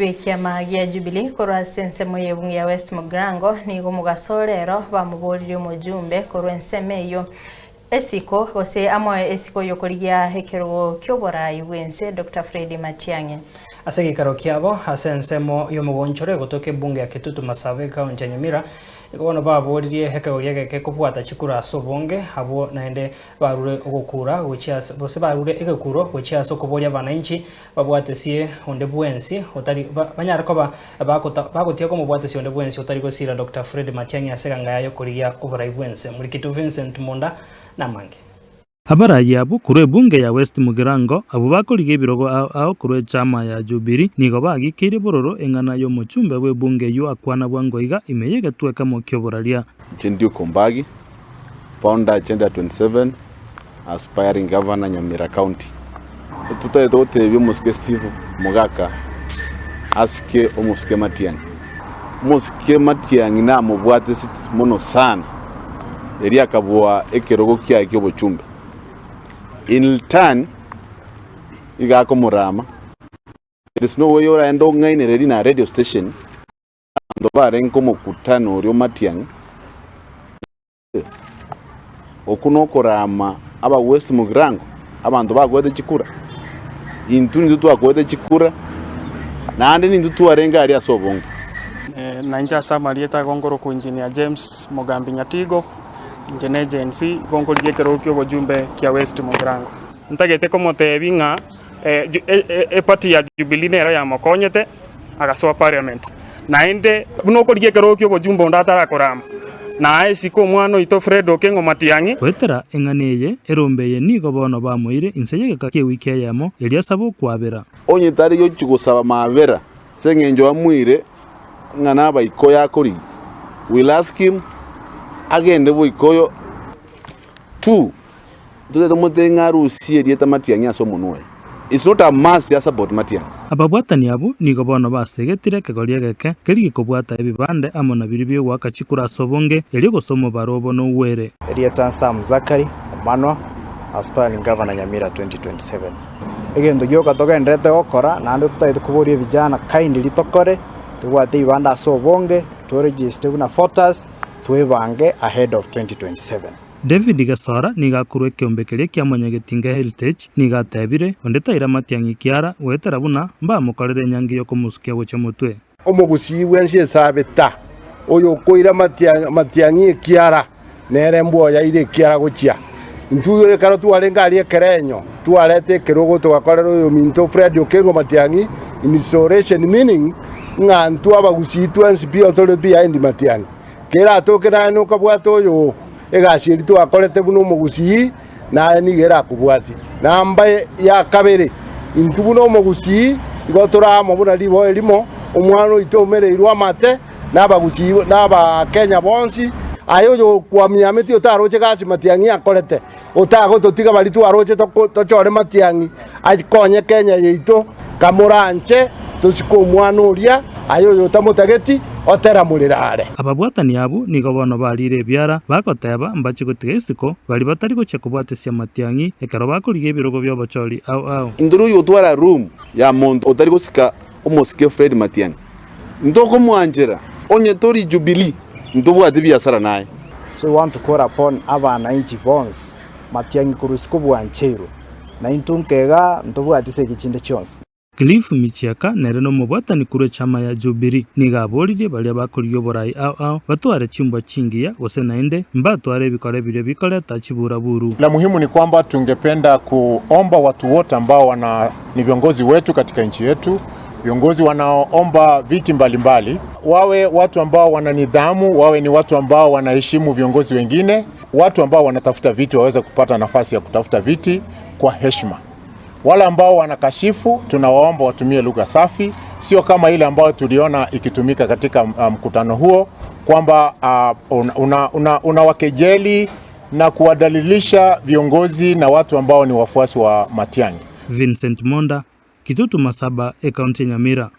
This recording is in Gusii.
b'ekiama gia Jubilee korwa ase ensemo y'ebunge ya West Mugirango nigo omogaso o rero bamoboririe omojumbe korwa ensemo eyio esiko gose amoe esiko y'okorigia ekerogo ki'oborai bw'ense Doctor Freddy Matiang'i. Ase egeikaro kiabo ase ensemo y'omogonchoro egotoka ebunge ya Kitutu Masaba ekaunti ya Nyamira Nigo bono baboririe ekegori egeke kobwata chikura ase obonge, abwo naende barure ogokura gochia ase, gose barure egekuro gochia ase okoboria abananchi babwatesie onde bwensi otari ba, banyare koba bagota bagotiga komobwatesia onde bwensi otari gosira Doctor Fred Matiang'i ase eganga yaye okorigia oborai bwense. Morikitu Vincent Munda namange. Abarai abwo korwa ebunge ya West Mugirango, abwo bakorigia ebirogo ao ao korwa echama ya Jubilee, nigo bagikeire bororo eng'ana y'omochumbe bw'ebunge eyio akwana bwango iga ime y'egetuo ekemo ki'oboraria. Inche Duke Ombagi, founder Agenda 27, aspiring governor Nyamira County. Totagete gotebia omosike Steve Mogaka asike omosike Matiang'i. Omosike Matiang'i namobwate mono sana. Erio akabua ekerogo kiaye ki'obochumbe. In return, iga akomorama. There is no way oraende ong'ainererie na radio station, abanto barenge komokutana oria Matiang'i, okwo nokorama aba West Mugirango, abanto bagoete chikura. Intwe nintwe twakoete chikura, naende nintwe twarenge aria ase obonge. Nainche ase amarieta ago nkorokwa Engineer James Mogambi Nyatigo, inche ne Gen Z, igo nkorigia ekerogo kia obojumbe kia West Mugirango. Ntagete komotebia ng'a eparty ya Jubilee nero yamokonyete agasoa parliament. Naende buna okorigia ekerogo kia obojumbe onde atarakorama, naye isiko omwana oito Fred Okengo Matiang'i. Goetera eng'ana eye, erombe eye nigo bono bamoire inse y'egeka ki'ewiki eyemo, erio asabe okwabera. Onye tari gochia gosaba mabera ase engencho amoire ng'a nabaikoyo akorigia, we'll ask him agende boikoyo to Tote tomotebie ng'a arusie erieta Matiang'i ase omonwa oye. It's not a must a support Matiang'i. Ababwatani abwo nigo bono basegetire ekegori egeke keria gekobwata ebibande amo na biria bi'ogoaka chikura ase obonge, erio gose omobaro obo nogwere. Erieta Sam Zachary Omanwa, Aspiring Governor Nyamira 2027. Egento gioka togendererete gokora naende totagete koboria evijana kindly tokore, tobwate ebibande ase obonge, toregiste buna voters, twebange ahead of 2027. David Gesora nigo akorwa ekeombe keria kia Mwanyagetinga Heritage, nigo atebire, Onde taira matiang'i kiara, goetera buna mbamokorere enyangi y'okomosukia gochia motwe. Omogusii bwensi esabe ta, oyokoira matiang'i ekiara, nere mbwoye aire ekiara gochia. Intwe oyo ekero twarenge aria ekerenyo, twareta ekerogo togakorera oyominto Fred Okengo Matiang'i installation meaning ng'a intwe abagusii twensi pi tore behind Matiang'i. Keratoke naye nokabwate oyo egasi eria twakorete buna omogusii, naye nigo erakobwatie. Namba ya kabere, intwe buna omogusii igo tore amo buna riboa erimo, omwana oito omereirwe amate na abagusii na abakenya bonsi. Aye oyokwamiameti otaroche gasi matiang'i akorete, otagototiga baria twaroche tochore matiang'i akonye Kenya yaito, kamoranche tosike omwana oria, aye oyotamotageti oteramorere are. Ababwatani abwo nigo bono bariire ebiara, bagoteba, Mbache gotiga isiko baria batari gochia kobwatesia matiang'i ekero bakorigia ebirogo bi'obochori ao ao. Intore oyio otwara room ya monto otari gosika omosike Fred Matiang'i, ntokomwanchera onye tori Jubilee ntobwati biasara naye. So we want to call upon abananchi bonsi Matiang'i korwa isiko bwancheirwe, na intwe nkega ntobwati esegi chinde chionsi. Cliff Michiaka nere nomobwatani korwa echama ya Jubilee, nigo aboririe baria bakorigia oborai ao ao batware chimbwa chingiya gose naende mbatware ebikore biria bikoreta chiburaburu. La muhimu ni kwamba tungependa kuomba watu wote ambao wana ni viongozi wetu katika nchi yetu, viongozi wanaoomba viti mbalimbali mbali, wawe watu ambao wana nidhamu, wawe ni watu ambao wanaheshimu viongozi wengine, watu ambao wanatafuta viti waweze kupata nafasi ya kutafuta viti kwa heshima. Wale ambao wanakashifu tunawaomba watumie lugha safi, sio kama ile ambayo tuliona ikitumika katika mkutano huo kwamba unawakejeli una, una na kuwadalilisha viongozi na watu ambao ni wafuasi wa Matiang'i. Vincent Monda, Kitutu Masaba, Ekaunti ya Nyamira.